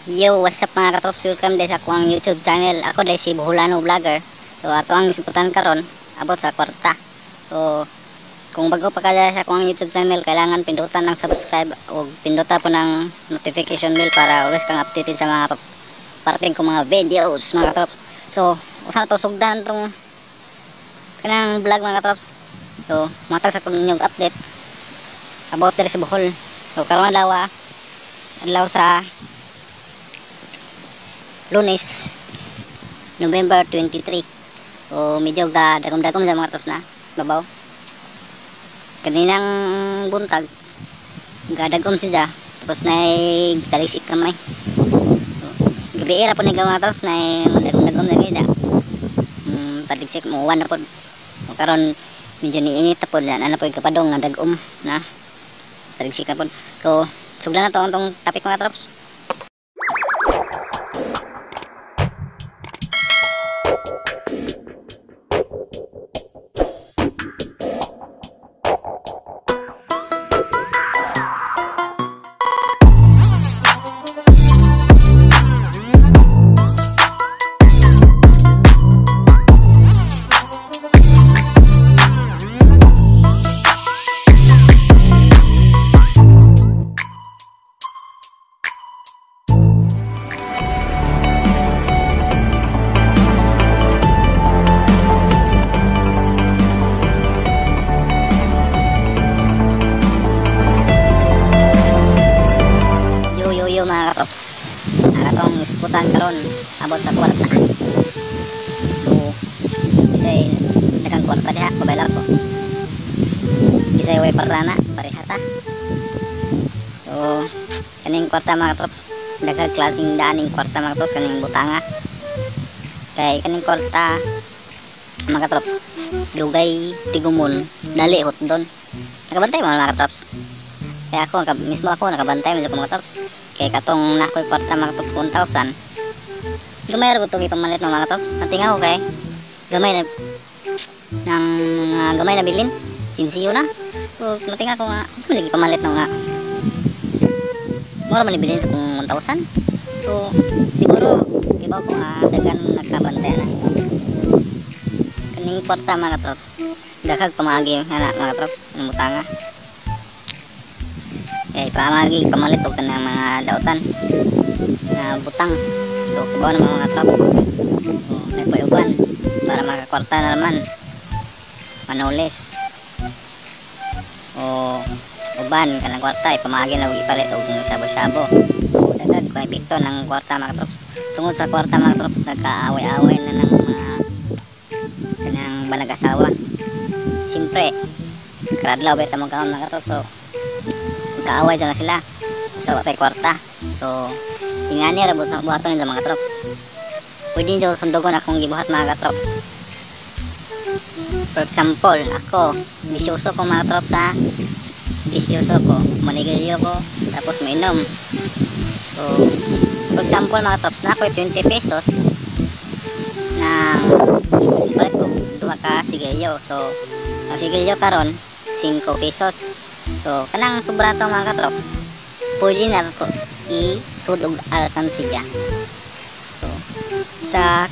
Yo, what's up mga katrops? Welcome din sa akong YouTube channel. Ako din si Buholano Vlogger. So ato ang isgutan karon abot sa kwarta. So kung bago pa ka sa akong YouTube channel, kailangan pindutan ng subscribe o pindutan po ng notification bell para always kang updated sa mga parating kong mga videos mga katrops. So usa na to sugdan tong kanang vlog mga katrops. So matag sa inyong update about diri sa Bohol. So karon adlaw sa Lunes, November 23. O medyo dagom-dagom sa mga trops na babaw. Kaninang buntag gadagom siya. Tapos na talisik kamay. Gabi era po na mga trops na dagom-dagom na gida. Talisik mo uwan na po. Karon medyo niinit na po. Ano po yung kapadong na dagom na talisik na po. So sugdan na to ang topic mga trops. Mga katrops, atong iskutan karon abot sa kwarta. So bisay dagang kwarta diha pabayla ko, bisay way parana parehata. So kaning kwarta mga katrops, daghang klaseng daaning kwarta mga katrops, kaning butanga kay kaning kwarta mga katrops dugay tigumon dali hotdon nakabantay mga katrops. Kaya ako mismo ako nakabantay medyo mga katrops. Kaya katong nakoy kwarta mga tops 1,000. Gamay ra gud ipamalit ng mga tops. Natingaw kay gamay na ng gamay na bilin. Sinsiyo na. So natinga ko nga gusto man ipamalit ng nga. Mura man ibilin sa kung 1,000. So siguro iba ko nga dagan nagkabantay na. Kaning kwarta mga tops. Daghang pamagi nga mga tops ng butanga. Kaya pamagi pamalit og kanang mga dautan na butang. So kubaw na mga traps. So nagpayuban para makakwarta na naman manoles. O uban kanang kwarta ipamagi na og ipalit og sabo-sabo. So dagdag ko epekto ng kwarta mga traps. Tungod sa kwarta mga traps nagkaaway-away na ng mga kanang banag-asawa. Siyempre karadlaw ba tamo kaon mga traps. So kaaway dyan na sila sa watay kwarta. So ingani ra buhaton nila mga trops. Pwede nyo sundogon akong gibuhat mga trops. For example, ako bisyoso ko mga trops ha. Bisyoso ko, manigilyo ko, tapos mainom. So for example mga trops, na ako 20 pesos na palit ko 2 ka sigilyo. So ang sigilyo karon 5 pesos. So kanang sobra to mga katrops, pwede na ko isud og alkansya. So sa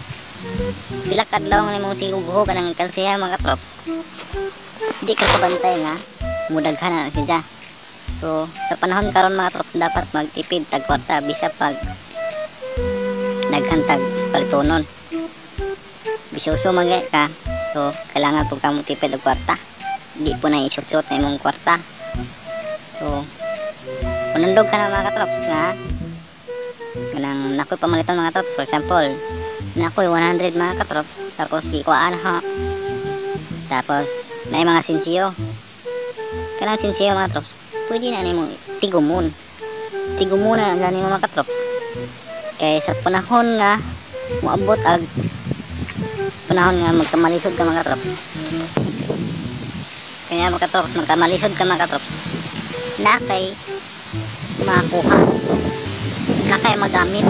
pila kadlaw nga imong sigugho kanang alkansya mga katrops, di ka kabantay nga mudaghan na siya. So sa panahon karon mga katrops dapat magtipid tag kwarta bisa pag daghang tag palitonon. Bisyoso magay ka, so kailangan pug kamo tipid og kwarta. Di po na isut-sut na imong kwarta. So manundog ka na mga katrops nga kanang nakoy pamalitan mga katrops. For example, nakoy 100 mga katrops, tapos ikuan ha, tapos na mga sinsiyo. Kanang sinsiyo mga katrops pwede na nimo tigumon na gani mga katrops. Kay sa panahon nga moabot ag panahon nga magkamalisod ka mga katrops. Kaya mga katrops magkamalisod ka mga katrops na kay makuha, na kay magamit.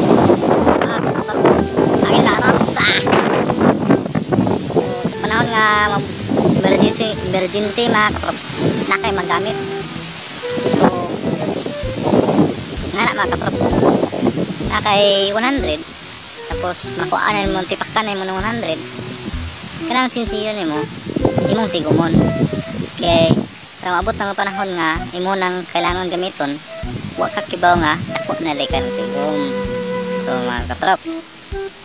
Ay na katrops sa panahon nga emergency mga katrops na kay magamit. So nga na mga katrops na kay 100 tapos makuanan mo tipakanan mo ng 100 kanang sinsiyo nimo imong tigumon kay sa maabot ng panahon nga imo nang kailangan gamiton wa ka kibaw nga dako na lay kan tigum. So mga katrops,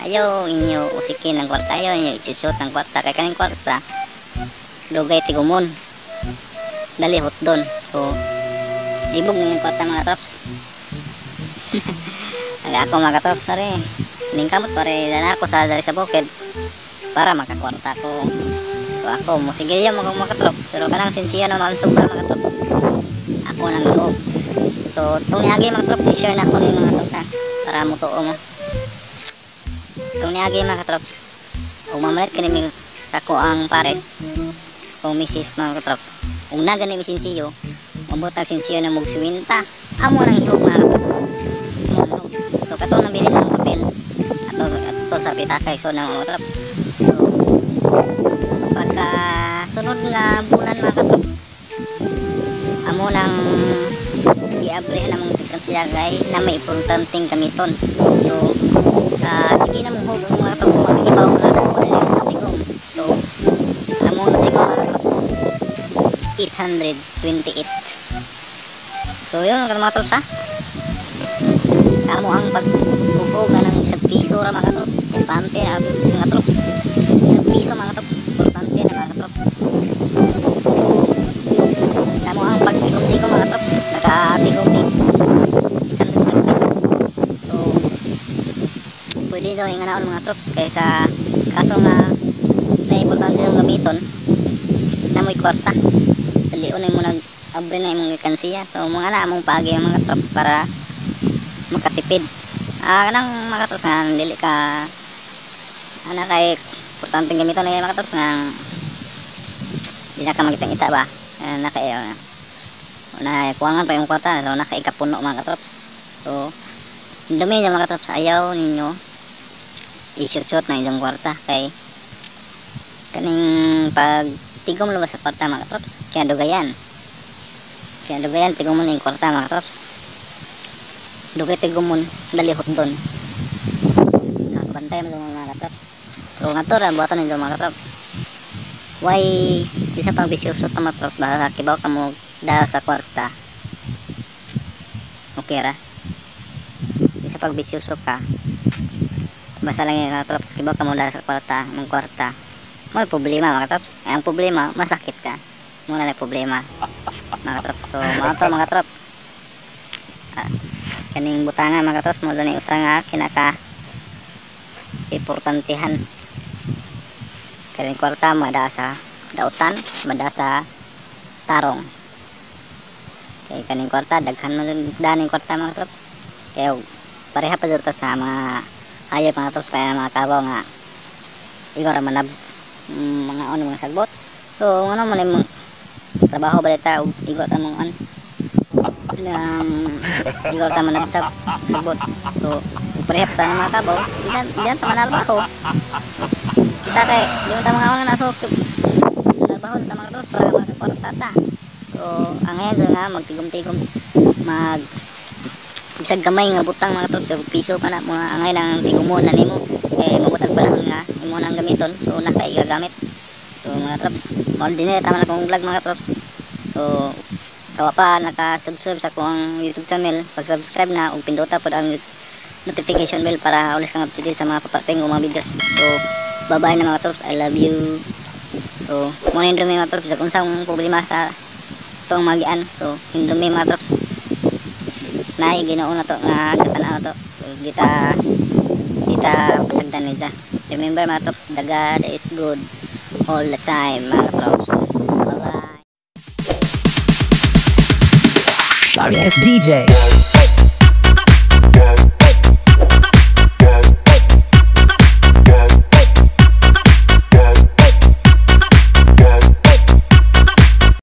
ayaw inyo usikin ang kwarta, ayaw inyo isusot ang kwarta kay kaning kwarta dugay tigumon dali hot doon. So dibog ng kwarta mga trops. Ako mga katrops sari ning kamot pare dana ako sa dari sa bukid para makakwarta ko. So ako musigilyo mga katrops pero kanang sinsiya naman sobra mga katrops ako nang loob. So itong niagi mga katrops i-share na ko ni mga katrops ha para mo tuo mo itong niagi mga katrops o mamalit kaniming sa ko ang pares o misis mga katrops kung na ganun sinsiyo mabutag sinsiyo na magsuwinta amo nang ihog mga katrops. So katong nabilin ng papel ato sa pitakay so na mga katrops. So pagka sunod nga bulan mga katrops amo nang i-abre na mong tigkansiyagay na may importanteng gamiton. So sige na mong hugong mga katrops magigibaw na ako na yung tigong. So amo na tigong mga katrops 828. So yun mga katrops ha amo ang pagbubog ng isang piso ra mga katrops importante na mga katrops isang piso mga katrops importante na mga katrops amo ang pagtigom-tigom mga katrops nakatigom-tig so pwede daw yung anaon mga katrops kaysa kaso nga na importante yung gamiton na mo'y kwarta dalion mo nag-abre na yung ikansiya. So mga na among pagi yung mga katrops para makatipid kanang mga katrops nga dili ka ana kay importanteng gamiton na mga katrops nga di na ka magitang-ita ba na kay na kuwangan pa yung kwarta so nakaikapuno mga katrops. So dumi niya mga katrops ayaw ninyo i-shoot na inyong kwarta kay kaning pag tigom lumabas sa kwarta mga katrops kaya dugayan tigom mo na yung kwarta mga katrops dugay tigumon dalihot doon nakabantay mo mga katrops. So nga to ra buhaton ninyo mga katrops why isa pang bisyoso ta mga katrops baka kibaw ka mo da sa kwarta okay ra isa pag bisyoso ka basta lang yung katrops kibaw ka mo da sa kwarta ng kwarta may problema mga katrops ang problema masakit ka muna na problema mga katrops. So mga katrops kaning butangan mga katrops mo doon yung usa nga kinaka importantehan kaning kwarta mada sa dautan mada sa tarong kay kaning kwarta daghan mo daning kwarta mga katrops kaya pareha pa dito sa mga hayop mga katrops kaya mga kabaw nga igor manab mga mga sagbot. So ano man yung trabaho balita igor ta mong igor ta manabsab sagbot. So pareha ta na mga kabaw diyan ta manalbaho kita kay di mo ta mga awang naso trabaho ta mga katrops para makakwarta ta. So ang ngayon nga magtigom-tigom bisag gamay nga butang mga katrops sa piso pa na mga angay lang tigumon na nimo mabutag pa lang nga imo nang gamiton so nakaigagamit. So mga katrops mall din tama na kong vlog mga katrops. So sawa pa naka-subscribe sa akong YouTube channel pag-subscribe na ug pindota pod ang notification bell para always kang updated sa mga papating o mga videos. So bye bye na mga katrops, I love you. So mo na mga katrops sa unsang problema sa tong magian. So hindumi mga katrops nay ginoon na to nga katanaw to. So kita pasagdan nila. Remember mga katrops, the God is good all the time mga katrops. So bye bye. Sorry, it's DJ.